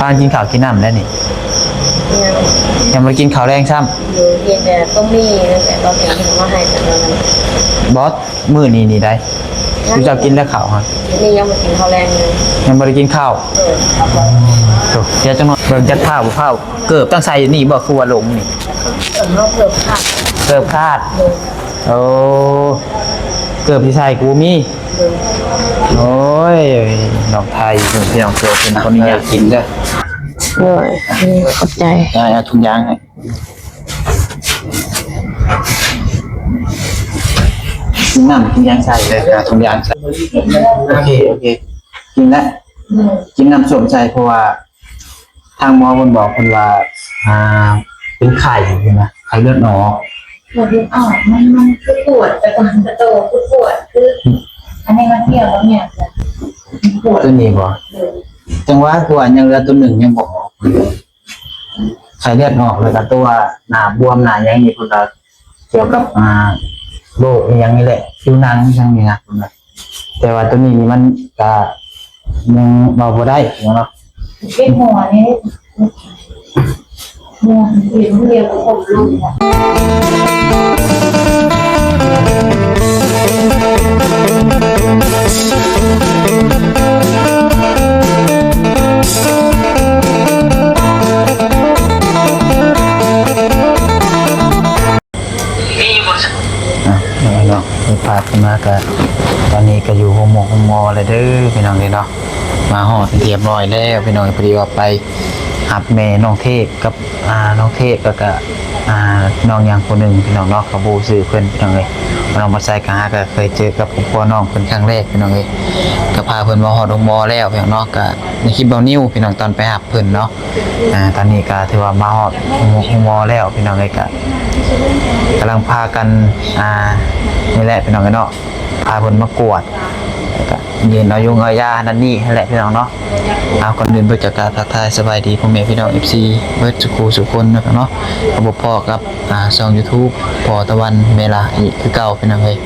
ທາງກິນເຂົ້າກິນນ້ຳແລ້ວນີ້? ຍັງ ຍັງບໍ່ໄດ້ກິນເຂົ້າແລງຊ້ຳ. ຢູ່ ກິນແຕ່ຕົ້ມໝີ່ນັ້ນແຫຼະ ຕອນນີ້ເພິ່ນເອົາມາໃຫ້ຕອນນັ້ນ. ບໍ່ ມື້ນີ້ນີ້ໃດ ຄືເຈົ້າກິນແລ້ວເຂົ້າຫັ້ນ? ນີ້ຍັງບໍ່ກິນເຂົ້າແລງເລີຍ. ຍັງບໍ່ໄດ້ກິນເຂົ້າ. ເອີ ໂຕ ດຽວຈັກໜ່ອຍ ເບິ່ງຈັກພ້າວບໍ່ພ້າວ. ເກີບຕ້ອງໃສ່ນີ້ບໍ່ ຄືວ່າຫຼົງນີ້? ເອີ ເຮົາເກີບຂາດ. ເກີບຂາດ. ໂດຍ. ໂອ້ ເກີບທີ່ໃສ່ກະບໍ່ມີ. ໂດຍ. ໂອ້ຍ ນ້ອງໄທ ພີ່ນ້ອງ ເກີບເພິ່ນ ຂໍອະນຸຍາດກິນເດີ. ໂດຍ ຂອບໃຈ. ໄດ້ ເອົາຖົງຢາງໃຫ້ ນ້ຳຖົງຢາງໃສ່ເດີ ຫາຖົງຢາງໃສ່. ໂອເຄ ໂອເຄ ກິນແລ້ວ ກິນນ້ຳສົ້ມໃສ່ ເພາະວ່າ ທາງໝໍເພິ່ນບອກເພິ່ນວ່າ ອ່າ ເປັນໄຂ້ພຸ້ນນະ ໄຂ້ເລືອດອອກ. ເລືອດອອກ ມັນ ມັນຄືປວດ ແຕ່ກ່ອນກະໂຕຄືປວດ ຄື ອັນນີ້ມັນກ່ຽວກັບຫຍັງ? ມັນປວດ ຕົວນີ້ບໍ່? ເອີ ຈັ່ງວ່າຄືວ່າຍັງເຫຼືອຕົວໜຶ່ງຍັງບໍ່ອອກ ໄຂ້ເລືອດອອກ ແລ້ວກະຕົວໜ້າບວມໜ້າຫຍັງນີ້ ເພິ່ນກະກ່ຽວກັບ ອ່າ ໂລກອີ່ຫຍັງນີ້ແຫຼະ ຜິວໜັງອີ່ຫຍັງນີ້ນະ ເພິ່ນວ່າ. ແຕ່ວ່າໂຕນີ້ນີ້ມັນກະຍັງເວົ້າບໍ່ໄດ້ເນາະ. ເປັນຫົວນີ້ ຫົວ ເປັນຫົວ ເປັນຫົວ ມີຢູ່ບໍ່? ອ່ະ ເນາະ ພາເພິ່ນມາກະ ຕອນນີ້ກະຢູ່ໂຮງໝໍ ໂຮງໝໍແລ້ວເດີພີ່ນ້ອງເອີຍເນາະ. ມາຮອດຮຽບຮ້ອຍແລ້ວພີ່ນ້ອງເອີຍ. ພໍດີວ່າໄປຮັບແມ່ນ້ອງເທບກັບ ອ່າ ນ້ອງເທບ ແລ້ວກະ ອ່າ ນ້ອງຫຍັງຜູ້ໜຶ່ງພີ່ນ້ອງເນາະ ກະບໍ່ຮູ້ຊື່ເພິ່ນພີ່ນ້ອງເອີຍ. ນ້ອງບັດໄຊກະຫາກະເຄີຍເຈີກັບຄອບຄົວນ້ອງເພິ່ນຄັ້ງແລກພີ່ນ້ອງເອີຍ. ກະພາເພິ່ນມາຮອດໂຮງໝໍແລ້ວພີ່ນ້ອງເນາະ. ກະໃນຄລິບບ່າວນິວພີ່ນ້ອງ ຕອນໄປຮັບເພິ່ນເນາະ. ອ່າ ຕອນນີ້ກະຖືວ່າມາຮອດໂຮງໝໍແລ້ວພີ່ນ້ອງເອີຍ. ກະກຳລັງພາກັນ ອ່າ ນີ້ແຫຼະພີ່ນ້ອງເອີຍເນາະ ພາເພິ່ນມາກວດ ແລ້ວກະຢືນເອົາຢົງເອົາຢານັ້ນນີ້ຫັ້ນແຫຼະພີ່ນ້ອງເນາະ. ເອົາ ກ່ອນອື່ນເບິດກະກາບທັກທາຍສະບາຍດີພໍ່ແມ່ພີ່ນ້ອງ ເອັຟຊີ ເບິດສູ່ຄູ່ສູ່ຄົນເນາະ. ກະພົບພໍ້ກັບ ອ່າ ຊ່ອງຢູທູບ ພໍ່ຕາວັນເມລາ ອີກຄືເກົ່າພີ່ນ້ອງເອີຍ.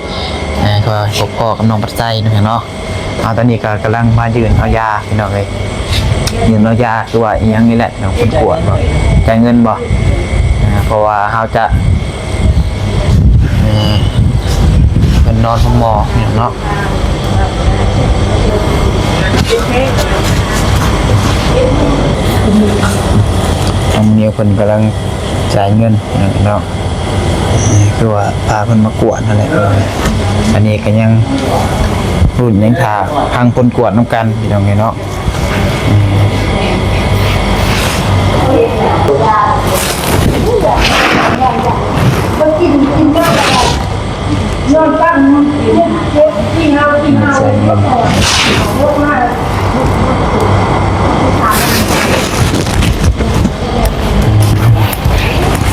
ກະພົບພໍ້ກັບນ້ອງບັດໄຊເນາະ. ເອົາ ຕອນນີ້ກະກຳລັງມາຢືນເອົາຢາພີ່ນ້ອງເອີຍ ຢືນເອົາຢາ ຄືວ່າອີ່ຫຍັງນີ້ແຫຼະ ເພິ່ນກວດບໍ່ ຈ່າຍເງິນບໍ່. ອ່າ ເພາະວ່າເຮົາຈະ ເອີ ເພິ່ນນອນໂຮງໝໍເນາະ. ທາງເມຍເພິ່ນກຳລັງຈ່າຍເງິນເນາະ. ຄືວ່າພາເພິ່ນມາກວດຫັ້ນແຫຼະ. ອັນນີ້ກະຍັງລຸ້ນ ຍັງຖ້າຟັງຜົນກວດນຳກັນພີ່ນ້ອງເອີຍເນາະ.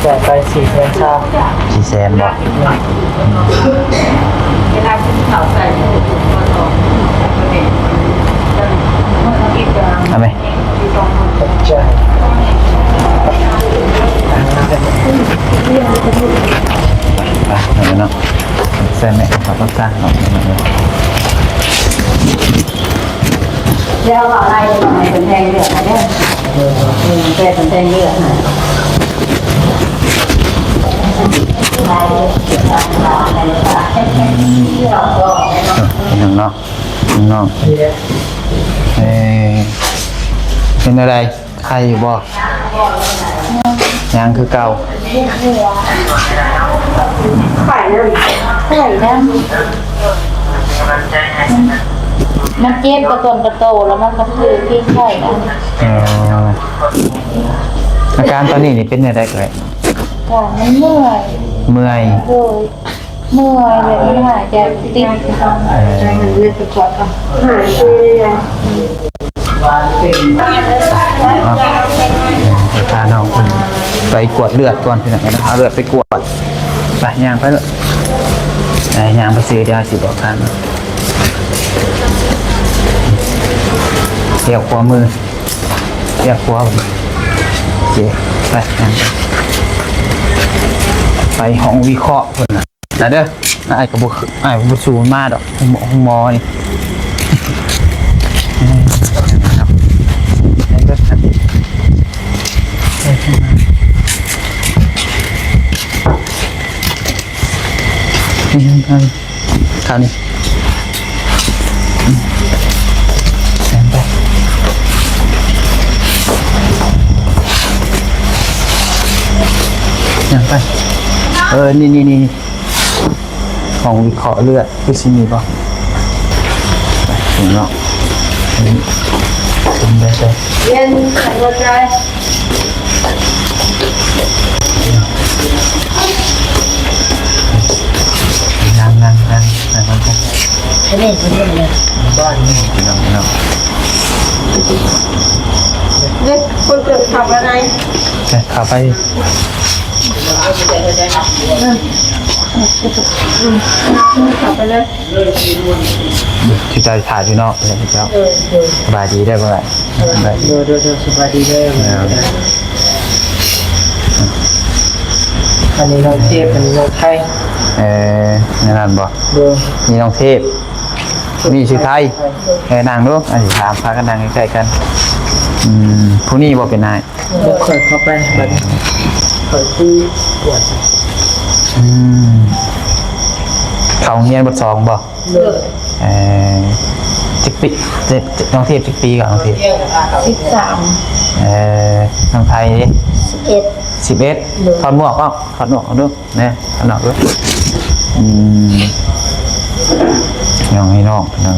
ຈ່າຍໄປສີ່ແສນຊາວ. ສີ່ແສນບໍ່? ເວລາກິນເຂົ້າໃສ່ ເອົາໄປ ໄປເນາະ ໃສ່ແມ່ເຂົ້າກັບຊາເນາະ. ແລ້ວເອົາໄລ່ໃຫ້ເພິ່ນແທງເລືອດໃຫ້ເດີ ເອີ ເພິ່ນແທງເລືອດໃຫ້. ພີ່ນ້ອງເນາະ ພີ່ນ້ອງ ເອີ ເປັນແນວໃດ? ໄຄຢູ່ບໍ່? ຍັງຄືເກົ່າ. ໄຄນຳ ໄຄນຳ ມັນເຈັບກະຕົ້ນກະໂຕ ແລ້ວມັນກະຄືທີ່ໄຄນຳ. ເອີ ອາການຕອນນີ້ນີ້ເປັນແນວໃດເອີຍ? ກະມັນເມື່ອຍ ເມື່ອຍ. ໂດຍ. ເມື່ອຍ ແບບມັນຫາຍໃຈຕິດ. ເອີ ເລີຍໄປກວດກ່ອນ ຫາຍເມື່ອຍ. ເອົາ ໄປພານ້ອງເພິ່ນໄປກວດເລືອດກ່ອນພີ່ນ້ອງເນາະ. ເອົາເລືອດໄປກວດ ໄປ ຍ່າງໄປເລີຍ. ໄປ ຍ່າງໄປຊື້ ດຽວຊິບອກທາງ. ລ້ຽວຂວາມື ລ້ຽວຂວາ. ໂອເຄ ໄປ ຍ່າງໄປ ໄປຫ້ອງວິເຄາະພຸ້ນນະ. ນະເດີ ອ້າຍກະບໍ່ ອ້າຍບໍ່ສູ້ມັນມາດອກ ໂຮງໝໍນີ້. ໄປເບິດ ໄປ ອືມ ຄາວນີ້ ອືມ ຍ່າງໄປ ຍ່າງໄປ ເອີ ນີ້ໆໆ ຫ້ອງວິເຄາະເລືອດ ຄືຊິມີບໍ່? ໄປເນາະ ນີ້ ເປັນໄດ້ໃສ? ວຽນໃສ່ຫົວໃຈ ນັ່ງໆໆ ນັ່ງໆ ອັນນີ້ເພິ່ນເບິ່ງເລີຍ ບ້ານນີ້ ພີ່ນ້ອງ ພີ່ນ້ອງ ເດ້ ຄົນເກີດເຂົ້າໄປໃນ ເຂົ້າໄປ ເຂົ້າໄປເລີຍ ທີ່ຈະຖ່າຍຢູ່ນອກເລີຍເຈົ້າ ເອີ ເອີ ສະບາຍດີເດີ ເອີ ໂດຍ ໂດຍ ໂດຍ ສະບາຍດີເດີ ເອີ ອັນນີ້ນ້ອງເທບ ອັນນີ້ນ້ອງໄທ ເອີ ແນວນັ້ນບໍ່? ໂດຍ ນີ້ນ້ອງເທບ ນີ້ຊື່ໄທ ເອີ ນັ່ງດູ ອັນນີ້ຖາມ ພາກັນນັ່ງໃກ້ໆກັນ ອືມ ຜູ້ນີ້ບໍ່ເປັນນາຍ? ບໍ່ຄ່ອຍເຂົ້າໄປ ບັດຂ້ອຍຄືກວດ ອືມ ເຂົ້າໂຮງຮຽນບັດສອງບໍ່? ໂດຍ ເອີ ຈັກປີ ນ້ອງເທບຈັກປີກໍ ນ້ອງເທບ? ສິບສາມ ເອີ ນ້ອງໄທເດ? ສິບເອັດ ສິບເອັດ ໂດຍ ຖອດໝວກອອກ ຖອດໝວກອອກດູ ແນ່ ຖອດໝວກດູ ອືມ ນ້ອງ ນ້ອງ ນ້ອງ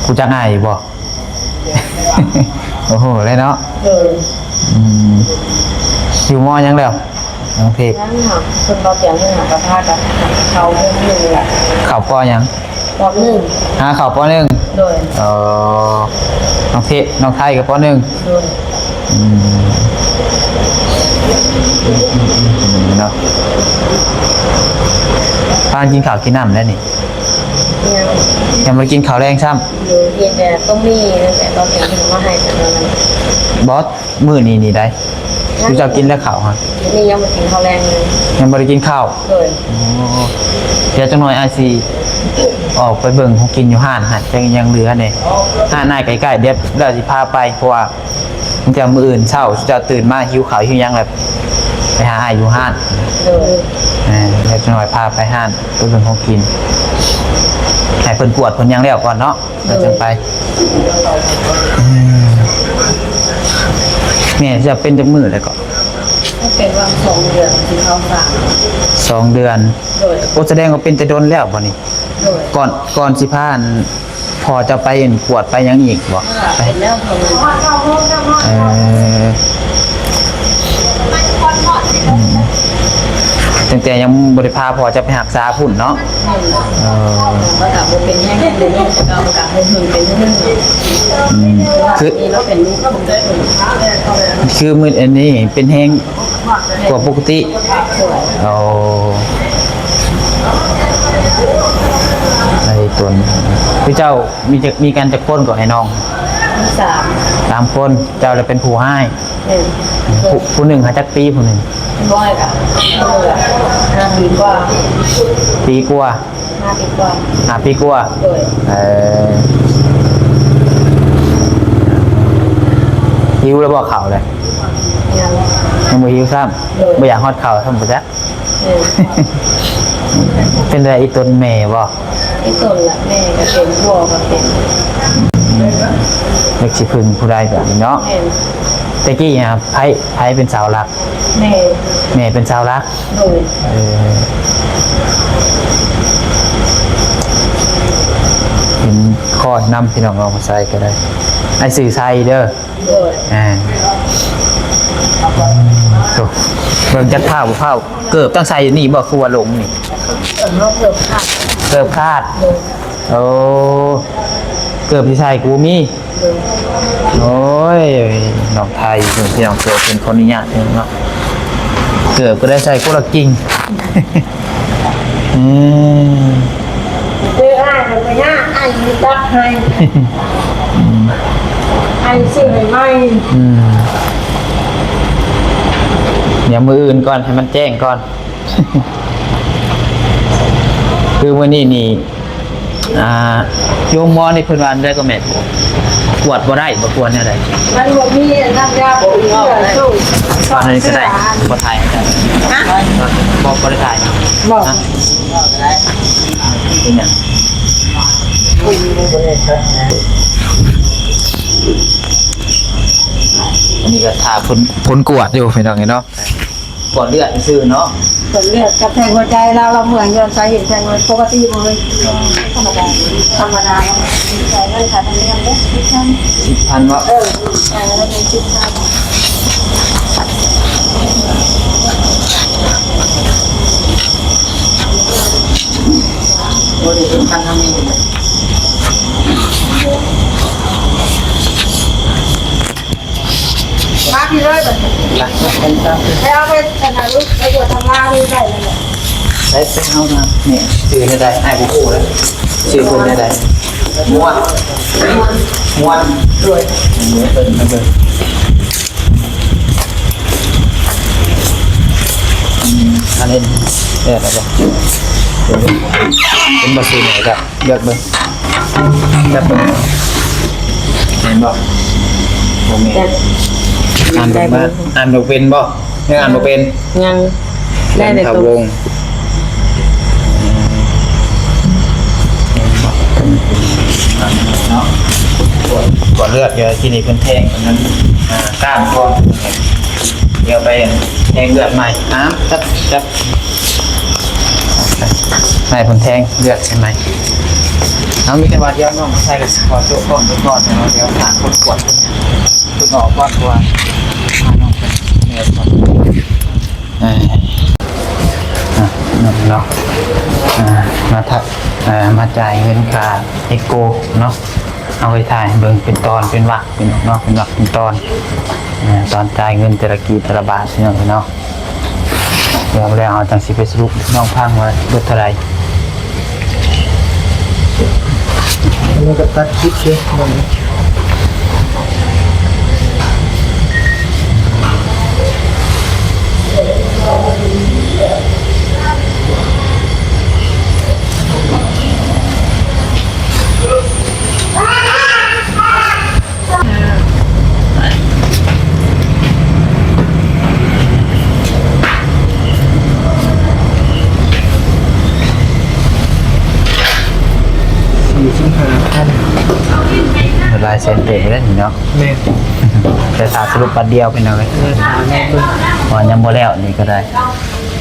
ຮູ້ຈັກອ້າຍຢູ່ບໍ່? ໂອ້ໂຫ ແລ້ວເນາະ ເອີ ອືມ ຢູ່ ມໍ ຫຍັງແລ້ວ ນ້ອງເທບ? ຍັງຫາ ເພິ່ນບໍ່ຕຽມ ຫາກະພາກັນເຂົ້າ ເຂົ້າ ປ.ຫຍັງ? ປ.ໜຶ່ງ ຫາເຂົ້າ ປ.ໜຶ່ງ ໂດຍ ເອີ ນ້ອງເທບ ນ້ອງໄທກໍ ປ.ໜຶ່ງ ໂດຍ ອືມ ເນາະ ພາກັນກິນເຂົ້າກິນນ້ຳແລ້ວນີ້? ຍັງ ຍັງບໍ່ໄດ້ກິນເຂົ້າແລງຊ້ຳ ຢູ່ ກິນແຕ່ຕົ້ມໝີ່ ແຕ່ຕອນແລງເພິ່ນເອົາມາໃຫ້ ແຕ່ຕອນນັ້ນ ບໍ່ ມື້ນີ້ນີ້ໄດ໋ ຄືເຈົ້າກິນແລ້ວເຂົ້າຫັ້ນ? ນີ້ຍັງບໍ່ກິນເຂົ້າແລງເລີຍ ຍັງບໍ່ໄດ້ກິນເຂົ້າ ໂດຍ ໂອ້ ດຽວຈັກໜ່ອຍອ້າຍຊິອອກໄປເບິ່ງຂອງກິນຢູ່ຮ້ານຫັ້ນ ຈັກຍັງເຫຼືອແດ່ ຮ້ານອ້າຍໃກ້ໆ ດຽວ ດຽວຊິພາໄປ ເພາະວ່າ ແຕ່ມື້ອື່ນເຊົ້າເຈົ້າຕື່ນມາຫິວເຂົ້າຫິວຫຍັງແລ້ວ ໄປຫາອ້າຍຢູ່ຮ້ານ ໂດຍ ເອີ ດຽວຈັກໜ່ອຍພາໄປຮ້ານ ໄປເບິ່ງຂອງກິນ ໃຫ້ເພິ່ນກວດເພິ່ນຫຍັງແລ້ວກ່ອນເນາະ ແລ້ວຈັ່ງໄປ ອືມ ແມ່ເຈົ້າເປັນຈັກມື້ແລ້ວກໍ? ເປັນວ່າສອງເດືອນ ຊິເຂົ້າສາມ ສອງເດືອນ ໂດຍ ໂອ້ ສະແດງວ່າເປັນແຕ່ດົນແລ້ວບໍ່ນີ້? ໂດຍ ກ່ອນ ກ່ອນຊິພາ ພໍ່ເຈົ້າໄປກວດໄປຫຍັງອີກບໍ່? ເປັນແລ້ວ ເອີ ອືມ ຕັ້ງແຕ່ຍັງບໍ່ໄດ້ພາພໍ່ເຈົ້າໄປຮັກສາພຸ້ນເນາະ ເອີ ມັນກະບໍ່ເປັນແຮງ ເປັນເປັນເປັນເປັນ ອືມ ຄື ຄືມື້ອັນນີ້ເປັນແຮງ ກວ່າປົກກະຕິ ໂອ້ ໄອ້ຕົນ ຄືເຈົ້າມີຈັກ ມີກັນຈັກຄົນກໍໃຫ້ນ້ອງ? ສາມ ສາມຄົນ ເຈົ້າລະເປັນຜູ້ຮ້າຍ ແມ່ນ ຜູ້ ຜູ້ໜຶ່ງຫາຈັກປີຜູ້ໜຶ່ງ? ນ້ອຍກະ ຫ້າປີກວ່າ ປີກວ່າ ຫ້າປີກວ່າ ຫ້າປີກວ່າ ໂດຍ ເອີ ຫິວແລ້ວບໍ່ເຂົ້າເລີຍ? ຍັງ ຍັງບໍ່ຫິວຊ້ຳ ໂດຍ ບໍ່ຢາກຮອດເຂົ້າຊ້ຳບໍ່ຈັກ ເອີ ເປັນໃດອີ່ຕົນແມ່ບໍ່? ອີ່ຕົນລະແມ່ກະເປັນ ພໍ່ກະເປັນ ຈັກຊິເພິ່ງຜູ້ໃດບາດນີ້ເນາະ ແມ່ນ ແຕ່ກີ້ຫາ ໃຜ ໃຜເປັນເສົາຫຼັກ? ແມ່ ແມ່ເປັນເສົາຫຼັກ ໂດຍ ເອີ ເປັນຄອນນຳ ພີ່ນ້ອງເອົາມາໃສ່ກໍໄດ້ ອ້າຍຊື່ໄຊເດີ ໂດຍ ອ່າ ໂອ້ ເບິ່ງຈັກພ້າວບໍ່ພ້າວ ເກີບຕ້ອງໃສ່ຢູ່ນີ້ບໍ່ ຄືວ່າຫຼົງນີ້ ເອີ ເກີບຂາດ ເກີບຂາດ ໂດຍ ໂອ້ ເກີບທີ່ໃສ່ກໍບໍ່ມີ ໂດຍ ໂອ້ຍ ນ້ອງໄທ ເພິ່ນ ພີ່ນ້ອງ ເກີບເພິ່ນຂໍອະນຸຍາດເນາະ ເກີບກໍໄດ້ໃສ່ຄົນລະກິ່ງ ອືມ ເອີ ອ້າຍກໍບໍ່ຍາກ ອ້າຍມີຈັດໃຫ້ ອືມ ອ້າຍຊື້ໃຫ້ໃໝ່ ອືມ ດຽວມື້ອື່ນກ່ອນ ໃຫ້ມັນແຈ້ງກ່ອນ ຄືມື້ນີ້ນີ້ ອ່າ ຢູ່ໂຮງໝໍນີ້ເພິ່ນວ່າແນວໃດກໍແມ່ນ ກວດບໍ່ໄດ້ບໍ່ ກວດແນວໃດ? ມັນບໍ່ມີນ້ຳຢາປົກເຊື້ອ ກວດອັນນີ້ກໍໄດ້ ບໍ່ຖ່າຍໃຫ້ເຈົ້າ ຮະ? ບໍ່ ບໍ່ໄດ້ຖ່າຍ ບໍ່ ຮະ? ບໍ່ກໍໄດ້ ເປັນຫຍັງ? ອັນນີ້ກໍຖ້າຜົນ ຜົນກວດຢູ່ພີ່ນ້ອງເອີຍເນາະ. ກວດເລືອດຊື່ເນາະ. ກວດເລືອດກັບແທງຫົວໃຈລາວ ລາວເມື່ອຍຍ້ອນສາເຫດແທງຫົວໃຈ ປົກກະຕິບໍ່ເລີຍ? ອໍ ທຳມະດາ ທຳມະດາ. ຈ່າຍເງິນຄ່າທຳນຽມເດ້ ສິບພັນ. ສິບພັນເນາະ? ເອີ ຈ່າຍເງິນສິບພັນ. ບໍ່ໄດ້ເປັນພັນທຳນີ້. ມາພີ້ເລີຍບັດນີ້ ໄປ ໄປ ໄປ ໄປເອົາໄປອັນນັ້ນລູກ ໄປກວດທຳລາວນີ້ໄດ້ແລ້ວແຫຼະ. ໄປ ໄປເອົາມາ ນີ້ ຊື່ແນວໃດ? ອ້າຍບໍ່ຮູ້ເລີຍ ຊື່ເພິ່ນແນວໃດ? ມ່ວນ ມ່ວນ ໂດຍ ເບິ່ງ ເບິ່ງ ເບິ່ງ ອືມ ອັນນີ້ ເອີ ໄດ້ບໍ່? ເຫັນບໍ່? ຊື່ແນວໃດ? ເລືອກເບິ່ງ ຈັບເບິ່ງ ແມ່ນບໍ່? ບໍ່ແມ່ນ. ອ່ານບໍ່ ອ່ານບໍ່ເປັນບໍ່? ຍັງອ່ານບໍ່ເປັນ? ຍັງ. ໄດ້ແຕ່ ຈັນທະວົງ ເນາະ. ກວດ ກວດເລືອດຢູ່ທີ່ນີ້ ເພິ່ນແທງອັນນັ້ນ ອ່າ ກ້າມກ່ອນ ດຽວໄປແທງເລືອດໃໝ່. ອ້າວ ຈັບ ຈັບ ໃຫ້ເພິ່ນແທງເລືອດໃຫ້ໃໝ່. ເຮົາມີແຕ່ວ່າດຽວນ້ອງໃສ່ກໍຊິຂໍໂຈະກ້ອງໄປກ່ອນເນາະ. ດຽວຖ້າຄົນກວດເພິ່ນ ເພິ່ນອອກກ່ອນ ເພາະວ່າພານ້ອງໄປແນວກ່ອນ. ເອີ ອ່ະ ເນາະ ອ່າ ມາ ອ່າ ມາຈ່າຍເງິນຄ່າເອັກໂກເນາະ. ເອົາໄວ້ຖ່າຍໃຫ້ເບິ່ງເປັນຕອນເປັນວັກ ພີ່ນ້ອງເນາະ ເປັນວັກເປັນຕອນ ເອີ ຕອນຈ່າຍເງິນແຕ່ລະກີບແຕ່ລະບາດ ພີ່ນ້ອງເນາະ. ແລ້ວ ແລ້ວເຮົາຈັ່ງຊິໄປສະຫຼຸບໃຫ້ນ້ອງຟັງວ່າເບິດເທົ່າໃດ. ອັນນີ້ກໍຕັດຄລິບເດ້ ເບິ່ງ. ສີ່ສິບຫ້າພັນ ຫຼາຍແສນເຕີບເດ້ນີ້ເນາະ. ແມ່ນ ແຕ່ຖ້າສະຫຼຸບບັດດຽວ ພີ່ນ້ອງເອີຍ ເອີ ຖ້າແມ່ນເບິ່ງ ວ່າຍັງບໍ່ແລ້ວນີ້ກໍໄດ້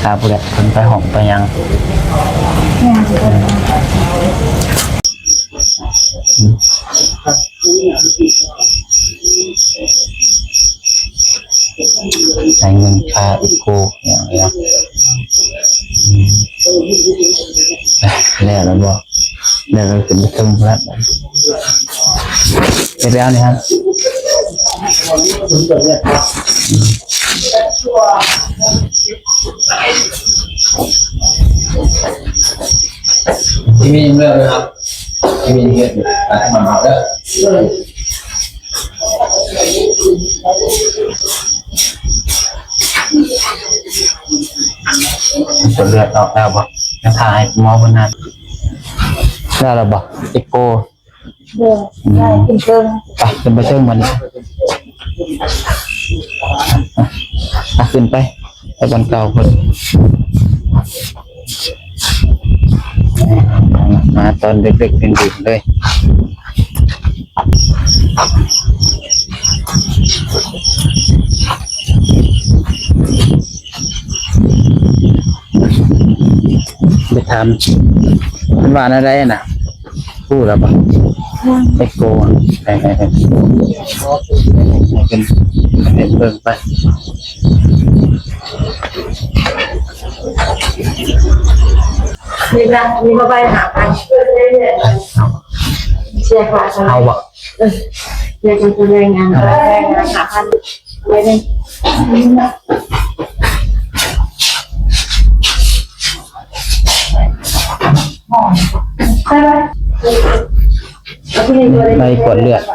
ຖ້າຜູ້ໃດເພິ່ນໄປຫ້ອງໄປຫຍັງ. ແມ່ນ ອືມ ໃຫ້ເງິນຄ່າເອັກໂກຫຍັງນີ້ນະ. ອືມ ແລ້ວ ແລ້ວບໍ່? ແລ້ວກໍຂຶ້ນໄປເທິງພຸ້ນລະ ເຮັດແລ້ວນີ້ຮະ. ອືມ ທີ່ມີເລື່ອງນະຄັບ ທີ່ມີເລື່ອງນະຄັບ ເດີ. ເລືອດອອກແລ້ວບໍ່? ຍັງຖ້າໃຫ້ໝໍເພິ່ນນັດ. ແລ້ວລະບໍ່? ເອັກໂກ ເດີ ໄດ້ຂຶ້ນເທິງ ໄປ ຂຶ້ນໄປເທິງບັດນີ້ ອ່ະ ຂຶ້ນໄປ ໄປບ່ອນເກົ່າເພິ່ນ ມາຕອນເດັກໆ ເປັນເດັກເລີຍ ໄປຖາມ ເພິ່ນວ່າແນວໃດນະ? ຮູ້ແລ້ວບໍ່? ຍັງ ເອັກໂກ ໃຫ້ ໃຫ້ ໃຫ້ເພິ່ນ ໃຫ້ເພິ່ນເບິ່ງໄປ ນີ້ລະ ມີມາໃບຫ້າພັນ ເສຍຄ່າ ເອົາບໍ່? ເອີ ເສຍຄ່າແຮງງານ ເອີ ແຮງງານຫ້າພັນ. ໃບກວດເລືອດ ອ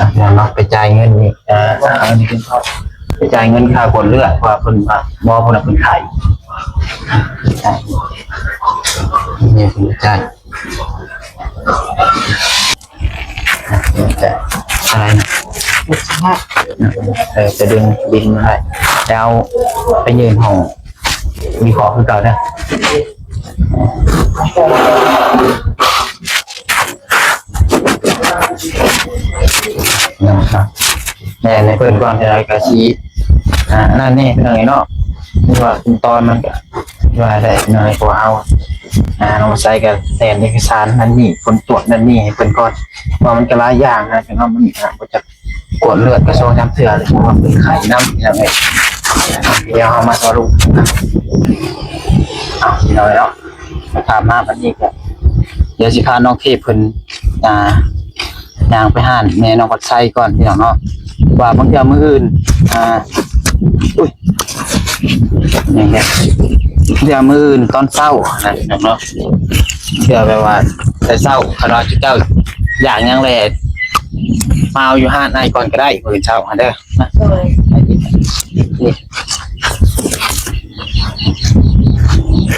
່ະ ດຽວເນາະ ໄປຈ່າຍເງິນນີ້ ອ່າ ເອົາອັນນີ້ຂຶ້ນເຂົ້າ ໄປຈ່າຍເງິນຄ່າກວດເລືອດ ເພາະວ່າເພິ່ນວ່າ ໝໍເພິ່ນວ່າເພິ່ນໄຂ້ ນີ້ຄືຈານ ຈານອະໄລນະ ເອີ ຈະດຶງດິນມາໄດ້ ແລ້ວໄປຍື່ນຫ້ອງວິເຄາະຄືເກົ່າເດີ. ແມ່ນໃຫ້ເພິ່ນກ່ອນ ແລ້ວກະຊິ ອ່າ ອັນນັ້ນແດ່ ພີ່ນ້ອງເອີຍເນາະ ເພາະວ່າຂັ້ນຕອນມັນກະວ່າໄດ້ໜ້ອຍກວ່າເຮົາ ອ່າ ນ້ອງໃສກະແລ່ນເອກະສານນັ້ນນີ້ ຜົນກວດນັ້ນນີ້ໃຫ້ເພິ່ນກ່ອນ ເພາະວ່າມັນກະຫຼາຍຢ່າງນະ ພີ່ນ້ອງ ມັນ ອ່າ ບໍ່ຈັກ ກວດເລືອດກະສອງສາມເທື່ອເລີຍ ເພາະວ່າເປັນໄຂ້ນຳ ພີ່ນ້ອງເອີຍ. ດຽວເຮົາມາຕໍ່ລຸ້ນນຳ ເອົາ ພີ່ນ້ອງເອີຍເນາະ ຖ້າມາບັດນີ້ກະ ດຽວຊິພານ້ອງເທບເພິ່ນ ອ່າ ຍ່າງໄປຮ້ານແມ່ນ້ອງພັດໄຊກ່ອນ ພີ່ນ້ອງເນາະ ວ່າບາງເທື່ອມື້ອື່ນ ອ່າ ອຸ້ຍ ຫຍັງແດ່ ບາງເທື່ອມື້ອື່ນຕອນເຊົ້ານະ ພີ່ນ້ອງເນາະ ເພື່ອແບບວ່າແຕ່ເຊົ້າ ຄັນວ່າເຈົ້າຢາກຫຍັງແຫຼະ ມາເອົາຢູ່ຮ້ານອ້າຍກ່ອນກະໄດ້ ມື້ອື່ນເຊົ້າຫັ້ນເດີ ນະ. ໂດຍ ນີ້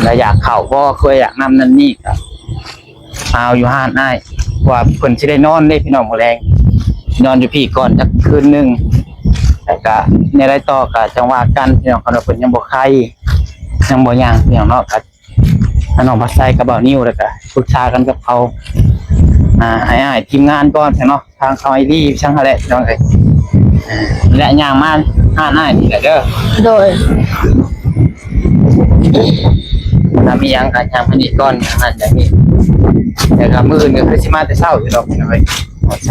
ແລ້ວຢາກເຂົ້າບໍ່ ຄືຢາກນ້ຳນັ້ນນີ້ກະມາເອົາຢູ່ຮ້ານອ້າຍ ເພາະວ່າເພິ່ນຊິໄດ້ນອນເດ້ ພີ່ນ້ອງ ມື້ແລງ ນອນຢູ່ພີ້ກ່ອນຈັກຄືນໜຶ່ງ ແລ້ວກະແນວໃດຕໍ່ກະຈັ່ງວ່າກັນ ພີ່ນ້ອງ ຄັນວ່າເພິ່ນຍັງບໍ່ໄຄ ຍັງບໍ່ຫຍັງ ພີ່ນ້ອງເນາະ ກະ ທາງນ້ອງພັດໄຊກັບບ່າວນິວ ແລ້ວກະປຶກສາກັນກັບເຂົາ ອ່າ ອ້າຍໆທີມງານກ່ອນເນາະ ທາງເຂົາໄອດີຊ່າງຫັ້ນແຫຼະ ພີ່ນ້ອງເອີຍ ອ່າ ແລະຍ່າງມາຫາອ້າຍນີ້ແຫຼະເດີ. ໂດຍ ຖ້າມີຫຍັງກະຍ່າງມານີ້ກ່ອນ ອັນນັ້ນຢ່າງນີ້ ແລ້ວກະມື້ອື່ນກະຄືຊິມາແຕ່ເຊົ້າຢູ່ດອກ ພີ່ນ້ອງເອີຍ ພັດໄຊ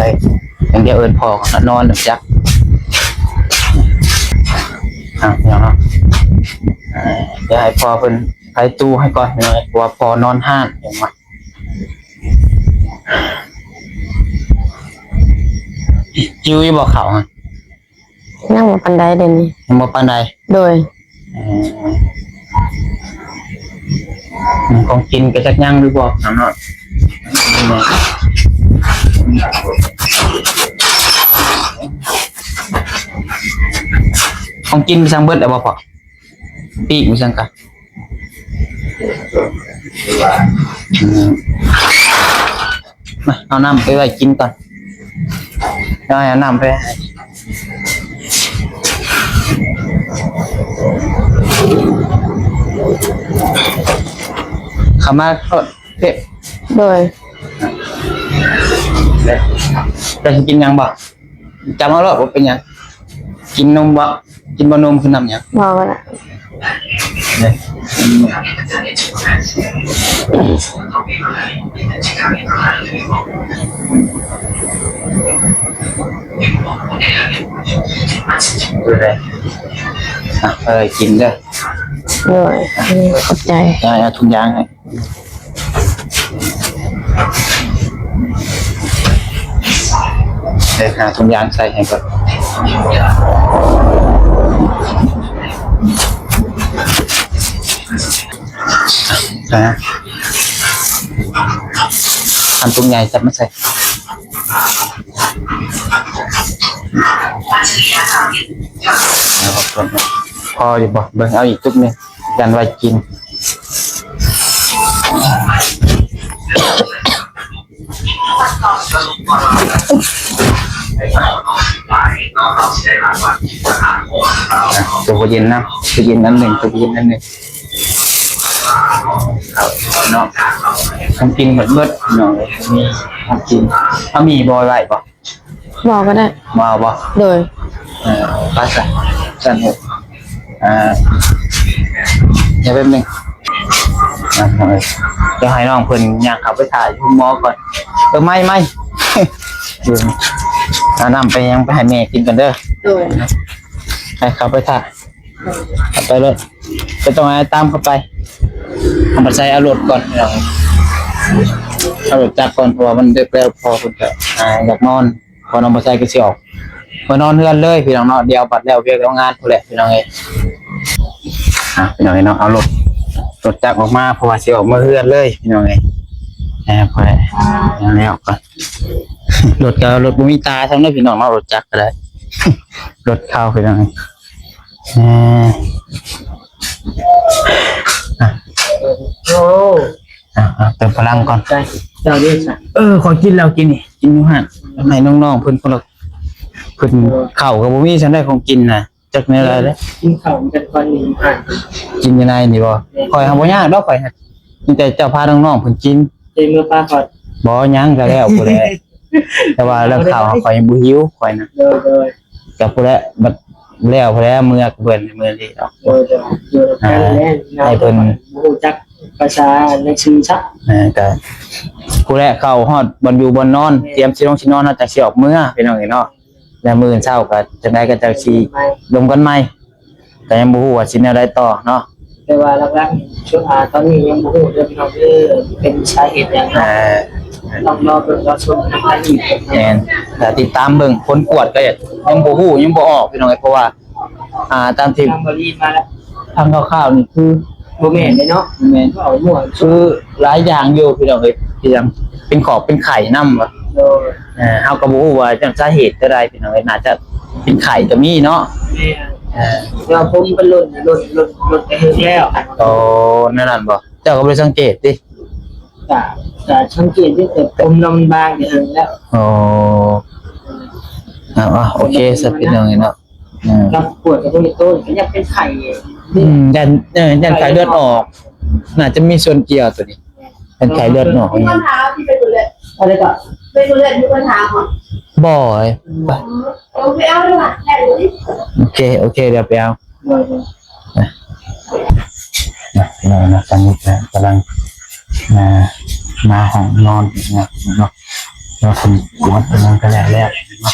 ຢ່າງດຽວເອີ້ນພໍ່ນອນນຳຈັກ ອ່າ ພີ່ນ້ອງເນາະ ອ່າ ດຽວໃຫ້ພໍ່ເພິ່ນ ໄຂຕູ້ໃຫ້ກ່ອນ ເພາະວ່າພໍ່ນອນຮ້ານ ເຫັນບໍ່? ຫິວຢູ່ບໍ່ເຂົ້າ? ຍັງບໍ່ປານໃດດຽວນີ້ ຍັງບໍ່ປານໃດ. ໂດຍ ເອີ ຂອງກິນກະຈັກຍັງຫຼືບໍ່ເນາະ ຂອງກິນໄປສັ່ງເບິດແລ້ວບໍ່ພໍ່? ປີກໄປສັ່ງກະ ອືມ ມາ ເອົານ້ຳໄປໄວ້ກິນກ່ອນ ເອົາ ເອົານ້ຳໄປໃຫ້ ເຂົ້າມາໂລດ ເພັດ. ໂດຍ ເຈົ້າຊິກິນຫຍັງບໍ່? ຈຳເອົາໂລດ ບໍ່ເປັນຫຍັງ. ກິນນົມບໍ່? ກິນບໍ່ນົມຄືນ້ຳຫຍັງ? ບໍ່ ບໍ່ລະ. ເອີ ກິນເດີ. ໂດຍ ຂອບໃຈ. ເອົາ ເອົາຖົງຢາງໃຫ້. ເດີ ຫາຖົງຢາງໃສ່ໃຫ້ກ່ອນ ນະ. ອັນຖົງໃຫຍ່ຈັບມາໃສ່ ພໍຢູ່ບໍ່? ເບິ່ງ ເອົາອີກຕຸກໜຶ່ງ ຢ້ານວ່າກິນ. ໂຕເຢັນນຳ ໂຕເຢັນອັນໜຶ່ງ ໂຕເຢັນອັນໜຶ່ງ ເອົາເນາະ. ຂອງກິນເບິດໆ ເນາະ ຂອງກິນ ເອົາໝີ່ບໍ່ ໄວ້ບໍ່? ບໍ່ກໍໄດ້. ບໍ່ເອົາບໍ່? ໂດຍ. ເອີ ໄປຊະ ຊັ້ນເຖາະ. ອ່າ ດຽວແປັບໜຶ່ງ ອ່າ ດຽວໃຫ້ນ້ອງເພິ່ນຍ່າງເຂົ້າໄປຖ້າຢູ່ໂຮງໝໍກ່ອນ. ເອີ ໄມ້ ໄມ້ ເອົານ້ຳໄປຫຍັງ ໄປໃຫ້ແມ່ກິນກ່ອນເດີ. ໂດຍ. ໃຫ້ເຂົ້າໄປຖ້າ ເຂົ້າໄປໂລດ ບໍ່ຕ້ອງໃຫ້ຕາມເຂົ້າໄປ. ເອົາມາໃສ່ເອົາລົດກ່ອນ ເອົາລົດຈັກກ່ອນ ເພາະວ່າມັນດຶກແລ້ວ ພໍ່ເພິ່ນກະ ອ່າ ຢາກນອນ. ພໍນ້ອງບໍ່ໃສ່ກໍຊິອອກໄປນອນເຮືອນເລີຍພີ່ນ້ອງເນາະ. ດຽວບັດແລ້ວວຽກແລ້ວງານພຸ້ນແຫຼະພີ່ນ້ອງເອີຍ. ອ່າ ພີ່ນ້ອງເອີຍເນາະ ເອົາລົດ ລົດຈັກອອກມາ ເພາະວ່າຊິອອກເມືອເຮືອນເລີຍພີ່ນ້ອງເອີຍ. ແນ່ ພໍແລ້ວ ແລ້ວກໍ ລົດກໍລົດບໍ່ມີຕາຊ້ຳເດີພີ່ນ້ອງເນາະ ລົດຈັກກໍໄດ້ ລົດເຂົາພີ່ນ້ອງເອີຍ. ອ່າ ໂອ້ ອ່ະ ອ່ະ ເຕີມພະລັງກ່ອນ ໃຈເຈົ້າເດ້ຊະ. ເອີ ຂ້ອຍກິນແລ້ວ ກິນນີ້ ກິນຢູ່ຫັ້ນ ໃຫ້ນ້ອງໆເພິ່ນຄົນລະ ເພິ່ນ ເອີ ເຂົ້າກໍບໍ່ມີຊັ້ນໄດ໋ ຂອງກິນນະ ຈັກແນວໃດເດ້ ກິນເຂົ້ານຳກັນກ່ອນນີ້ ກິນຢູ່ໃນນີ້ບໍ່? ແມ່ນ ຂ້ອຍຫາບໍ່ຍາກດອກ ຂ້ອຍ ມີແຕ່ເຈົ້າພານ້ອງໆເພິ່ນກິນ ເຈົ້າເມືອປາກ່ອນ. ບໍ່ ຍັງ ກໍແລ້ວພຸ້ນແຫຼະ ແຕ່ວ່າເລື່ອງເຂົ້າຂ້ອຍຍັງບໍ່ຫິວ ຂ້ອຍນະ. ໂດຍໆ ກໍພຸ້ນແຫຼະ ບັດແລ້ວພຸ້ນແຫຼະ ເມືອເພິ່ນ ເມືອນີ້ດອກ. ໂດຍໆ ຢູ່ນຳກັນແຫຼະ ອ່າ ໃຫ້ເພິ່ນ ບໍ່ຮູ້ຈັກພາສາໜັງສືຊະ. ເອີ ກໍພຸ້ນແຫຼະ ເຂົ້າຮອດບ່ອນຢູ່ບ່ອນນອນ ແມ່ນ ຕຽມຊິລົງຊິນອນ ເຮົາຈັ່ງຊິອອກເມືອ ພີ່ນ້ອງເອີຍເນາະ. ແລ້ວມື້ອື່ນເຊົ້າກໍຈັ່ງໃດກໍຈັ່ງຊິລົມກັນໃໝ່ ກໍຍັງບໍ່ຮູ້ວ່າຊິແນວໃດຕໍ່ເນາະ. ແຕ່ວ່າຫຼັກໆ ຊຸດ ອາ ຕອນນີ້ຍັງບໍ່ຮູ້ເດີພີ່ນ້ອງເດີ ເປັນສາເຫດຫຍັງເນາະ. ອ່າ ຕ້ອງລໍເບິ່ງລໍຊົມນຳກັນອີກ. ແມ່ນ ກໍຕິດຕາມເບິ່ງ ຜົນກວດກໍຍັງບໍ່ຮູ້ ຍັງບໍ່ອອກ ພີ່ນ້ອງເອີຍ ເພາະວ່າ ອ່າ ຕາມທີ່ ທາງບໍລິມາແລ້ວ ທາງຂ່າວໆນີ້ຄືບໍ່ແມ່ນເດ້ເນາະ. ແມ່ນ ເວົ້າໝົດ ຄືຫຼາຍຢ່າງຢູ່ພີ່ນ້ອງເອີຍ ຄືຫຍັງ ເປັນຂອກເປັນໄຂ້ນຳວ່າ. ໂດຍ ເອີ ເຮົາກໍບໍ່ຮູ້ວ່າຈະສາເຫດແນວໃດ ພີ່ນ້ອງເອີຍ ໜ້າຈະເປັນໄຂ້ກໍມີເນາະ. ແມ່ນ ເອີ ແລ້ວຜົມເປັນຫຼົ່ນ ຫຼົ່ນ ຫຼົ່ນ ຫຼົ່ນແຕ່ເຫິງແລ້ວ. ໂອ້ ແນວນັ້ນບໍ່? ເຈົ້າກໍບໍ່ໄດ້ສັງເກດຕິ? ກະ ກະສັງເກດຢູ່ ແຕ່ຜົມລາວມັນບາງແຕ່ເຫິງແລ້ວ. ໂອ້ ເອົາ ເອົາ ໂອເຄຊະ ພີ່ນ້ອງເອີຍເນາະ. ເອີ ກັບປວດກັບໂຕນີ້ ໂຕນີ້ກໍຍັງເປັນໄຂ້. ອືມ ຢ້ານ ເອີ ຢ້ານໄຂ້ເລືອດອອກ ໜ້າຈະມີສ່ວນກ່ຽວໂຕນີ້ ເປັນໄຂ້ເລືອດອອກ. ມີບັນຫາທີ່ໄປເບິ່ງເລືອດ ອັນໃດກໍໄປເບິ່ງເລືອດ ມີບັນຫາບໍ່? ບໍ່ ເອີ ໄປ ເອີ ເອົາໄປເອົາເດີ ໂອເຄ ໂອເຄ ດຽວໄປເອົາ. ໂດຍ ໂດຍ ນະ ພີ່ນ້ອງນະ ຕອນນີ້ກໍກຳລັງ ອ່າ ມາຫ້ອງນອນນະເນາະ ວ່າເພິ່ນກວດເພິ່ນກະແລ້ວແລ້ວເນາະ.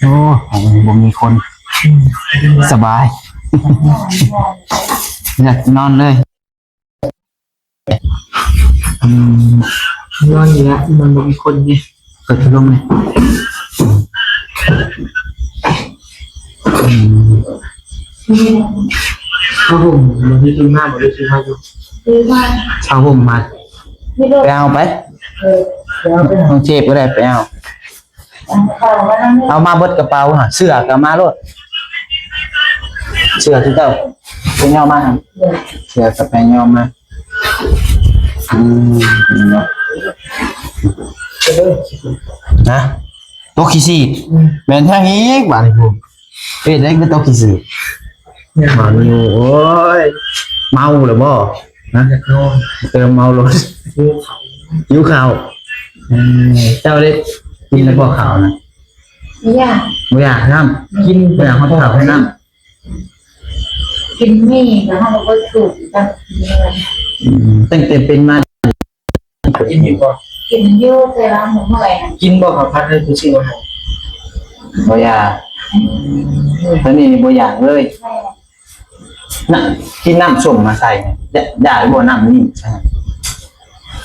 ໂອ້ ຫ້ອງນີ້ບໍ່ມີຄົນ ສະບາຍ ຢາກນອນເລີຍ. ອືມ ນອນນີ້ລະ ມັນບໍ່ມີຄົນເດ້ ເປີດພັດລົມເລີຍ. ອືມ ຜ້າຫົ່ມບໍ່ໄດ້ຊື້ມາ ບໍ່ໄດ້ຊື້ມາຢູ່ ຊື້ມາ ຜ້າຫົ່ມມາ ໄປເອົາໄປ ເອີ ເອົາໄປ ນ້ອງເຈບກໍໄດ້ ໄປເອົາ. ເອົາມາເບິດກະເປົາຫັ້ນ ເສື້ອກະເອົາມາໂລດ ເສື້ອຄືເກົ່າ ໄປຍໍມາຫັ້ນ ເສື້ອກະໄປຍໍມາ. ອືມ ເນາະ ນະ ຕົກຂີ້ສີດ ອືມ ແມ່ນແທ້ອີກບາດນີ້ພຸ້ນ ເຮັດໄດ້ຄືຕົກຂີ້ສີດ ບາດນີ້ ໂອ້ຍ ເມົາແລ້ວບໍ່? ນະ ຢາກນອນ ເຕີມເມົາໂລດ ຫິວເຂົ້າ ຫິວເຂົ້າ. ອືມ ເຈົ້າໄດ້ກິນແລ້ວບໍ່ເຂົ້ານະ? ບໍ່ຢາກ ບໍ່ຢາກນຳ ກິນ ບໍ່ຢາກຮອດເຂົ້ານຳ ກິນໝີ່ແລ້ວເຮົາກໍບໍ່ຖືກກັນ. ອືມ ຕັ້ງແຕ່ເປັນມາ ກິນຢູ່ບໍ່? ກິນຢູ່ ແຕ່ວ່າມື້ເມື່ອຍນະ. ກິນບໍ່ເຂົ້າຜັດເລີຍ ຜູ້ຊື້ມາໃຫ້? ບໍ່ຢາກ. ອືມ ຕອນນີ້ບໍ່ຢາກເລີຍ. ແມ່ນ. ນະ ກິນນ້ຳສົ້ມມາໃສ່ ຢາກ ຢາກບໍ່ນ້ຳນີ້?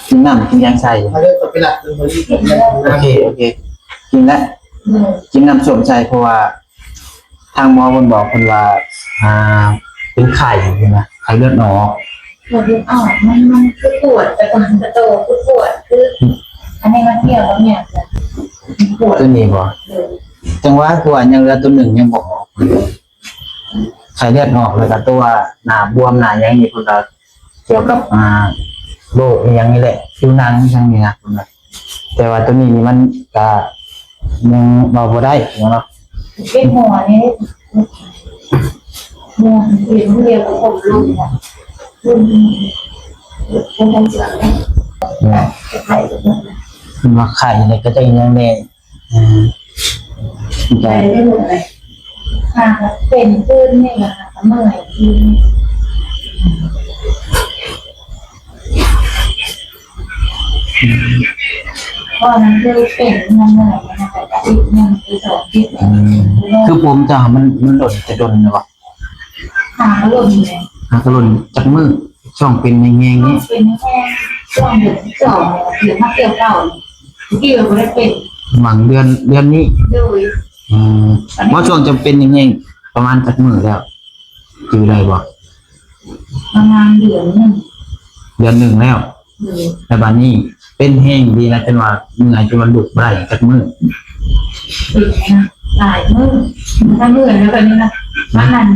ກິນນ້ຳກິນຫຍັງໃສ່. ເອົາເລີຍ ກໍໄປລັກເບິ່ງ. ໂອເຄ ໂອເຄ ກິນແລ້ວ. ອືມ ກິນນ້ຳສົ້ມໃສ່ ເພາະວ່າ ທາງໝໍເພິ່ນບອກເພິ່ນວ່າ ອ່າ ເປັນໄຂ້ພຸ້ນນະ ໄຂ້ເລືອດອອກ. ເລືອດອອກ ມັນ ມັນຄືປວດ ແຕ່ກ່ອນກະໂຕຄືປວດ ຄື ອືມ ອັນນີ້ມັນກ່ຽວກັບຫຍັງ ມັນປວດ ຕົວນີ້ບໍ່? ເອີ ຈັ່ງວ່າ ຄືວ່າຍັງເຫຼືອຕົວໜຶ່ງຍັງບໍ່ອອກ ໄຂ້ເລືອດອອກ ແລ້ວກະຕົວໜ້າບວມໜ້າຫຍັງນີ້ ເພິ່ນກະກ່ຽວກັບ ອ່າ ໂລກອີ່ຫຍັງນີ້ແຫຼະ ຜິວໜັງອີ່ຫຍັງນີ້ນະ ເພິ່ນວ່າ. ແຕ່ວ່າໂຕນີ້ນີ້ມັນກະຍັງເວົ້າບໍ່ໄດ້ເນາະ. ເປັນຫົວນີ້ ຫົວເປັນເລື່ອງຂອງລູກ ເປັນໄຂ້ ເພິ່ນວ່າໄຂ້ນີ້ກະຈັກອີ່ຫຍັງແດ່. ອືມ ໄປໄດ້ເລີຍ ຫາກເປັນຄືນນີ້ລະ ຫາກເມື່ອຍຄືນ ອືມ ເພາະວ່າມັນເຄີຍເປັນ ມັນເມື່ອຍ ມັນກະອາທິດໜຶ່ງ ຫຼື ສອງອາທິດ. ອືມ ຄືຜົມເຈົ້າມັນ ມັນຫຼົ່ນແຕ່ດົນແລ້ວບໍ່? ຫາກະຫຼົ່ນແຫຼະ ຫາກະຫຼົ່ນ. ຈັກມື້ຊ່ວງເປັນແຮງໆນີ້? ເປັນແຮງ ຊ່ວງເດືອນສິບສອງ ເດືອນມາກ່ຽວເຂົ້າ ທີ່ວ່າບໍ່ໄດ້ເປັນ ຫວ່າງເດືອນ ເດືອນນີ້. ໂດຍ. ອືມ ບໍ່ ຊ່ວງຈະເປັນແຮງໆ ປະມານຈັກມື້ແລ້ວ ຈື່ໄດ້ບໍ່? ປະມານເດືອນໜຶ່ງ ເດືອນໜຶ່ງແລ້ວ. ໂດຍ. ແລ້ວບາດນີ້ເປັນແຮງດີນະ ຈົນວ່າເມື່ອຍ ຈົນວ່າລຸກບໍ່ໄດ້ຈັກມື້? ເປັນນະ ຫຼາຍມື້ ທັງເມື່ອຍແລ້ວບາດນີ້ນະ. ມັນນັ້ນ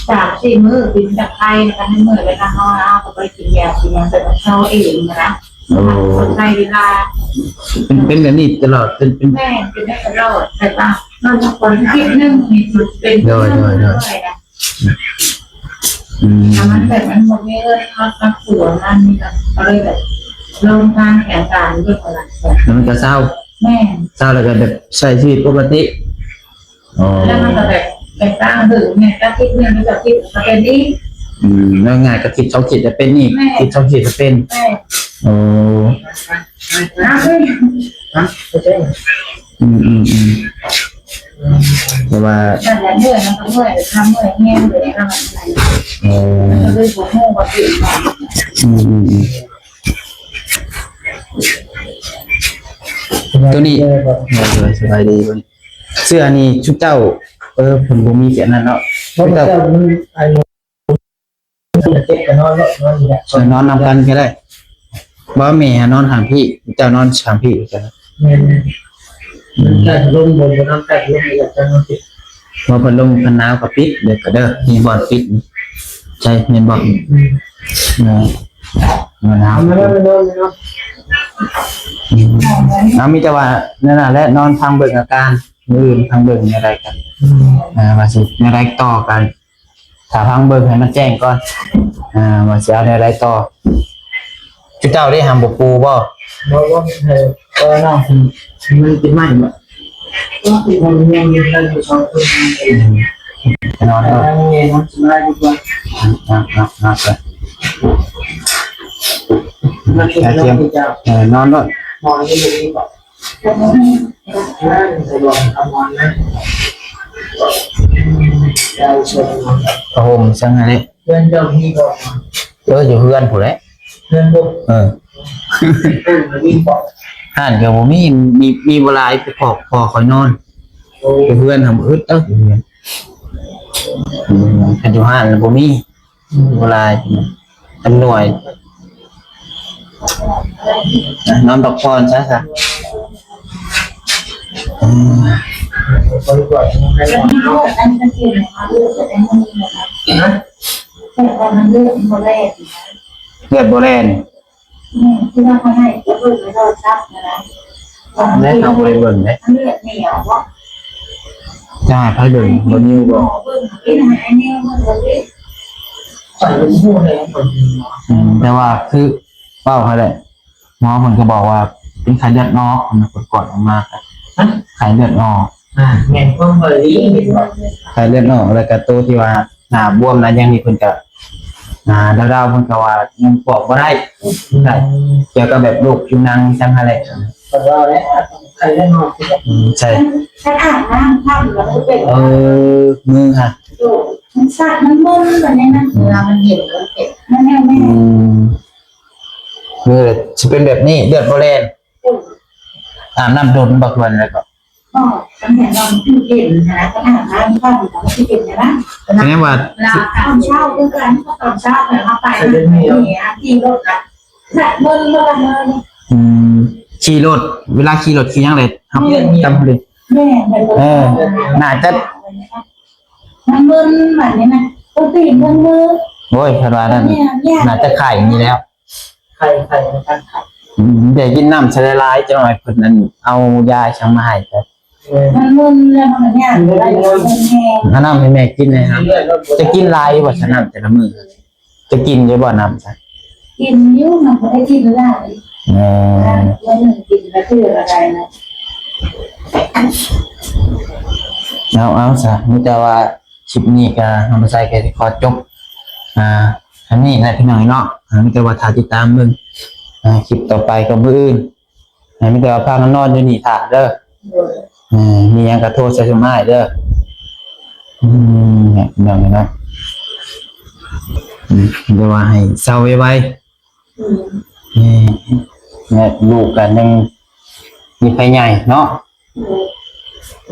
ສາມສີ່ມື້ ເປັນຕະໄຄ ແລ້ວກໍໃຫ້ເມື່ອຍ ແລ້ວກໍເຮົາ ເຮົາກໍບໍ່ໄດ້ກິນຢາກິນຫຍັງ ແຕ່ມັນເຊົາເອງນະ. ໂອ້ ມັນໃຊ້ເວລາ ເປັນ ເປັນແບບນີ້ຕະຫຼອດ ເປັນ ເປັນ ແມ່ນ ເປັນໄດ້ຕະຫຼອດ ແຕ່ວ່າມັນຄົນທິດໜຶ່ງນີ້ມັນເປັນ ໂດຍ ໂດຍ ໂດຍ ເລື້ອຍໆນະ. ອືມ ແຕ່ມັນແບບມັນບໍ່ມີເງິນ ເຮົາ ເຮົາຕົວມັນນີ້ກໍ ກໍເລີຍແບບລົງທາງແຜນການເບິ່ງວ່າ ແລ້ວມັນກໍເຊົາ ແມ່ນ ເຊົາແລ້ວກໍແບບໃຊ້ຊີວິດປົກກະຕິ. ອໍ ແລ້ວມັນກໍແບບ ແບບຕ່າງເບິ່ງແມ່ນ ອາທິດໜຶ່ງ ອາທິດ ອາທິດກໍເປັນອີກ. ອືມ ງ່າຍໆ ອາທິດສອງອາທິດຈະເປັນອີກ ແມ່ນ ອາທິດສອງອາທິດຈະເປັນ ແມ່ນ. ໂອ້ ນະ ອືມໆໆ ແຕ່ວ່າ ນັ້ນແຫຼະ ເມື່ອຍ ມັນກໍເມື່ອຍ ທຳເມື່ອຍແຮງເລີຍນະ. ໂອ້ ມັນກໍເລີຍບໍ່ຮູ້ວ່າເປັນຫຍັງ. ອືມໆໆ ໂຕນີ້ ໂດຍ ສະບາຍດີ. ເສື້ອນີ້ຊຸມເຈົ້າ ເອີ ເພິ່ນບໍ່ມີເສື້ອນັ້ນເນາະ ຊຸມເຈົ້າ ເອີ ນອນນຳກັນກໍໄດ້. ບໍ່ ແມ່ນອນຂ້າງພີ້ ເຈົ້ານອນຂ້າງພີ້. ແມ່ນໆ ອືມ ແຕ່ລົມ ບໍ່ ບໍ່ນອນ ແຕ່ລົມ ບໍ່ ພັດລົມ ຄັນໜາວກໍປິດເດີ ກໍເດີ ມີບ່ອນປິດໃສ່ ແມ່ນບໍ່? ອືມ ເອີ ໜາວ ເອົາ ມີແຕ່ວ່ານັ້ນແຫຼະ ນອນຟັງເບິ່ງອາການ ມື້ອື່ນຟັງເບິ່ງແນວໃດກັນ ອືມ ອ່າ ວ່າຊິແນວໃດຕໍ່ກັນ. ຖ້າຟັງເບິ່ງໃຫ້ມັນແຈ້ງກ່ອນ ອ່າ ວ່າຊິເອົາແນວໃດຕໍ່. ຈຸເຈົ້າໄດ້ຫາບໍ່ປູບໍ່? ບໍ່ ບໍ່ ເອີ ເອີ ນ້ອງ ມັນເປັນໄມ້ບໍ່? ກໍຄືມັນຍັງຢູ່ ມັນຢູ່ສອງຄົນ ອືມ ນອນເນາະ ເອີ ມັນສະບາຍດີກວ່າ ນອນ ນອນ ນອນໄປ ມັນເປັນ ເອີ ນອນໂລດ ນອນຢູ່ນີ້ບໍ່? ຜ້າຫົ່ມຊັ້ນຫັ້ນແຫຼະ ເຮືອນເຈົ້າມີບໍ່? ເອີ ຢູ່ເຮືອນພຸ້ນແຫຼະ ເຮືອນບໍ່? ເອີ ຮ້ານກໍບໍ່ມີ ມີ ມີບໍ່ຫຼາຍ ໄປຂໍ ຂໍຂ້ອຍນອນ ໂອ້ ຢູ່ເຮືອນຫັ້ນບໍ່ອຶດເດີ້ ຢູ່ເຮືອນ ອືມ ຄັນຢູ່ຮ້ານລະບໍ່ມີ. ອືມ ບໍ່ຫຼາຍ ຈຳນວນ ນອນພັກຜ່ອນຊະ ຊະ ອືມ ເລືອດບໍ່ແລ່ນ. ແມ່ນ ທີ່ວ່າເຂົາໃຫ້ໄປເບິ່ງໃນໂທລະສັບຫັ້ນນະ ແມ່ນ ເຮົາບໍ່ໄດ້ເບິ່ງເດ້ ເລືອດໜຽວບໍ່ ຈະໃຫ້ໃຜເບິ່ງ ບໍ່ນິວບໍ່ ເບິ່ງ ເປັນໃຫ້ນິວເບິ່ງເດ້ ຂ້ອຍບໍ່ຮູ້ເລີຍ ອືມ ແຕ່ວ່າຄືເວົ້າຫັ້ນແຫຼະ ໝໍເພິ່ນກໍບອກວ່າເປັນໄຂ້ເລືອດອອກ ເພິ່ນກວດອອກມາ ຮະ ໄຂ້ເລືອດອອກ ອ່າ ແມ່ນຄວາມເພິ່ນນີ້ ເຫັນບໍ່ ໄຂ້ເລືອດອອກ ແລ້ວກໍໂຕທີ່ວ່າ ໜ້າບວມໜ້າຫຍັງນີ້ເພິ່ນກະ ອ່າ ດາວໆ ເພິ່ນກະວ່າຍັງປອກບໍ່ໄດ້ ອືມ ໄດ້ ກ່ຽວກັບແບບໂລກຜິວໜັງຈັ່ງຫັ້ນແຫຼະ ເພິ່ນວ່າແລ້ວ ໄຂ້ເລືອດອອກ ອືມ ໃຊ່ ຄັນອາບນ້ຳຄ່ຳແລ້ວມັນເປັນ ເອີ ມືຫະ ໂດຍ ມັນສັ່ນ ມັນມຶນ ມັນຫຍັງນະ ເວລາມັນເຢັນ ມັນເປັນ ມັນແນວແມ່ນ ອືມ ມືຊິເປັນແບບນີ້ ເລືອດບໍ່ແລ່ນ ອືມ ອາບນ້ຳດົນບໍ່ ຄືວ່າແນວໃດເກາະ? ກໍຄັນແມ່ນວ່າມັນຄືເປັນຫັ້ນນະ ຄັນອາບນ້ຳຄ່ຳມັນຊິເປັນຫັ້ນນະ ຄືແນວວ່າ ເວລາຕອນເຊົ້າຄືກັນ ຕອນເຊົ້າແບບເຮົາໄປ ມັນເປັນແບບນີ້ ຂີ່ລົດນະ ແບບເມີນ ເມືນ ອືມ ຂີ່ລົດ ເວລາຂີ່ລົດຂີ່ຫຍັງແຫຼະ ເຮົາ ແມ່ນ ຈຳບໍ່ໄດ້ ແມ່ນ ເອີ ໜ້າຈະ ມັນມຶນ ບາດນີ້ນະ ໂອ້ຍ ຕີນເມືນ ໂອ້ຍ ເພິ່ນວ່ານັ້ນ ໜ້າຈະໄຂ້ນີ້ແລ້ວ ໄຂ້ ໄຂ້ ອືມ ໄດ້ກິນນ້ຳໃສ່ຫຼາຍໆ ຈັກໜ້ອຍເພິ່ນນັ້ນເອົາຢາອີ່ຫຍັງມາໃຫ້ ມັນມຶນແລ້ວມັນກໍຍ່າງບໍ່ໄດ້ ມັນມຶນແຮງ ເອົານ້ຳໃຫ້ແມ່ກິນແດ່ ຈະກິນຫຼາຍຢູ່ບໍ່ ສະ ນ້ຳແຕ່ລະມື້ ຈະກິນຢູ່ບໍ່ນ້ຳຊະ? ກິນຢູ່ ມັນບໍ່ໄດ້ກິນຫຼາຍ ເອີ ມື້ໜຶ່ງກິນກະເທື່ອກະໄດ້ນະ ເອົາ ເອົາຊະ ມີແຕ່ວ່າ ຄລິບນີ້ກະ ນ້ອງປາໄຊກະຊິຂໍຈົບ ອ່າ ອັນນີ້ແຫຼະພີ່ນ້ອງເນາະ ອ່າ ມີແຕ່ວ່າຖ້າຕິດຕາມເບິ່ງ ອ່າ ຄລິບຕໍ່ໄປກໍມື້ອື່ນ ອ່າ ມີແຕ່ວ່າພາກັນນອນຢູ່ນີ້ຖ້າເດີ ໂດຍ ເອີ ມີຫຍັງກະໂທໃສ່ຊຸມອ້າຍເດີ ອືມ ນີ້ແຫຼະພີ່ນ້ອງເນາະ ອືມ ມີແຕ່ວ່າໃຫ້ເຊົາໄວໆ ອືມ ແມ່ ແມ່ ລູກກະຍັງມີໄພໃຫຍ່ເນາະ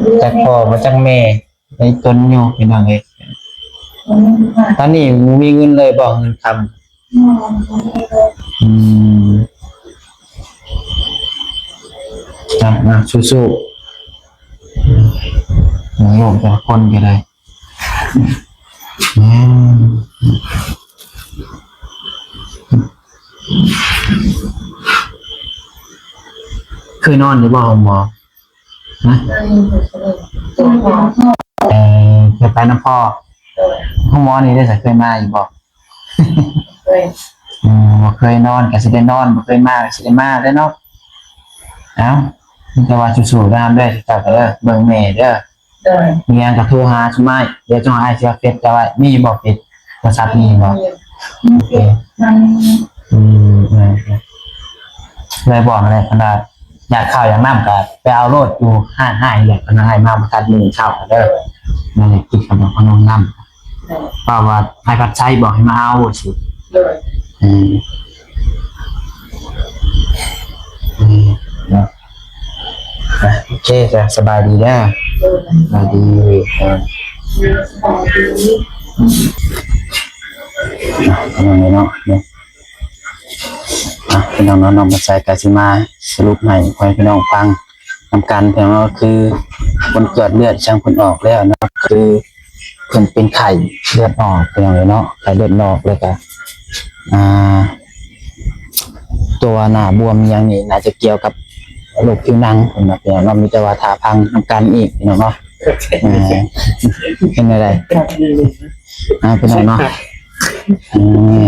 ໂດຍ ຈັກພໍ່ບໍ່ຈັກແມ່ ໄດ້ຕົນຢູ່ພີ່ນ້ອງເອີຍ ອືມ ຕອນນີ້ບໍ່ມີເງິນເລີຍບໍ່ ເງິນຄຳ ອືມ ອ່ະ ອ່ະ ສູ້ໆ ນ້ອງໆ ແຕ່ລະຄົນກໍໄດ້ ແມ່ນ. ເຄີຍນອນຢູ່ບໍ່ໂຮງໝໍ? ຮະ? ເອີ ເຄີຍໄປນຳພໍ່. ໂຮງໝໍນີ້ໄດ້ສະ ເຄີຍມາຢູ່ບໍ່? ເຄີຍ. ອືມ ບໍ່ເຄີຍນອນກະຊິໄດ້ນອນ ບໍ່ເຄີຍມາກະຊິໄດ້ມາເດີເນາະ. ເອົ້າ ມີແຕ່ວ່າສູ້ໆນຳເດີ ເຈົ້າກະເດີ ເບິ່ງແມ່ເດີ. ໂດຍ. ມີຫຍັງກະໂທຫາຊຸມອ້າຍ ດຽວຈະໃຫ້ເຊື່ອເຟສເຈົ້າໄວ້ ມີບໍ່ເຟສ ໂທລະສັບມີບໍ່? ມີ. ໂອເຄ ມັນ ອືມ ເອີ ເລີຍບອກຫັ້ນແຫຼະ ຄັນວ່າຢາກເຂົ້າຢາກນ້ຳກະໄປເອົາໂລດຢູ່ຮ້ານອ້າຍແຫຼະ ຄັນວ່າອ້າຍມາບໍ່ທັນມື້ເຊົ້າເດີ. ໂດຍ. ແມ່ນແຫຼະ ຄິດກັບນ້ອງນຳ ໂດຍ. ເພາະວ່າອ້າຍພັດໄຊບອກໃຫ້ມາເອົາຊິ. ໂດຍ. ອືມ ອືມ ເນາະ. ອ່ະ ໂອເຄ ສະບາຍດີເດີ. ໂດຍ. ສະບາຍດີ. ເອີ ສະບາຍດີ. ອ່ະ ເນາະ ເນາະ ເນາະ. ອ່ະ ພີ່ນ້ອງເນາະ ນ້ອງບັດໄຊກະຊິມາສະຫຼຸບໃຫ້ພໍ່ແມ່ພີ່ນ້ອງຟັງນຳກັນ ພີ່ນ້ອງເນາະ. ຄືຜົນກວດເລືອດຊ່າງເພິ່ນອອກແລ້ວເນາະ ຄື ເພິ່ນເປັນໄຂ້ເລືອດອອກ ພີ່ນ້ອງເອີຍເນາະ, ໄຂ້ເລືອດອອກ ແລ້ວກະ ອ່າ ຕົວໜ້າບວມຫຍັງນີ້ ໜ້າຈະກ່ຽວກັບໂລກຜິວໜັງເພິ່ນວ່າ ພີ່ນ້ອງເນາະ. ມີແຕ່ວ່າຖ້າຟັງນຳກັນອີກ ພີ່ນ້ອງເນາະ. ອ່າ ເປັນແນວໃດ? ອ່າ ພີ່ນ້ອງເນາະ. ອື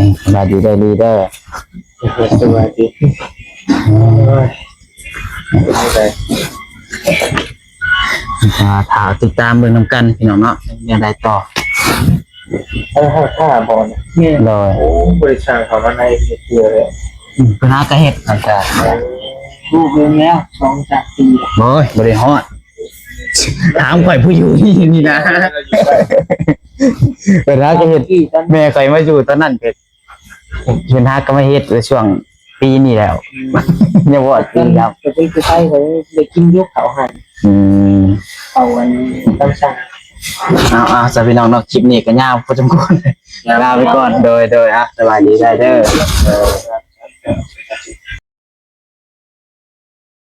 ມ ສະບາຍດີເດີ ລີເດີ. ສະບາຍດີ. ໂອ້ຍ ເປັນຈັ່ງໃດ? ຖ້າ ຖ້າຕິດຕາມເບິ່ງນຳກັນ ພີ່ນ້ອງເນາະ ແນວໃດຕໍ່. ເອີ ຖ້າ ຖ້າບໍ່ ແມ່ນ ໂດຍ. ໂອ້ ບໍ່ໄດ້ສ້າງເຂົ້າມາໃນເທື່ອເລີຍ. ອືມ ເພິ່ນຫາກະເຮັດ ອາຈານ. ໂອ້ ເບິ່ງແລ້ວ ສອງສາມປີ. ໂອ້ຍ ບໍ່ໄດ້ຮອດ ຖາມຂ້ອຍຜູ້ຢູ່ນີ້ ນີ້ນະ. ເພິ່ນຫາກະເຮັດ ແມ່ຂ້ອຍມາຢູ່ຕອນນັ້ນ ເພິ່ນຫາກະມາເຮັດໃນຊ່ວງປີນີ້ແລ້ວ. ອືມ ຍັງບໍ່ຮອດປີແລ້ວ ກະໄປ ກະໄປ ໄປໄດ້ກິນຢູ່ເຂົ້າຫັ້ນ. ອືມ ເຂົ້າອັນຕຳສາ. ເອົາ ເອົາ ສະ ພີ່ນ້ອງເນາະ ຄລິບນີ້ກະຍາວພໍສົມຄວນ ລາໄປກ່ອນ. ໂດຍ ໂດຍ ອ່ະ ສະບາຍດີໄດເດີ.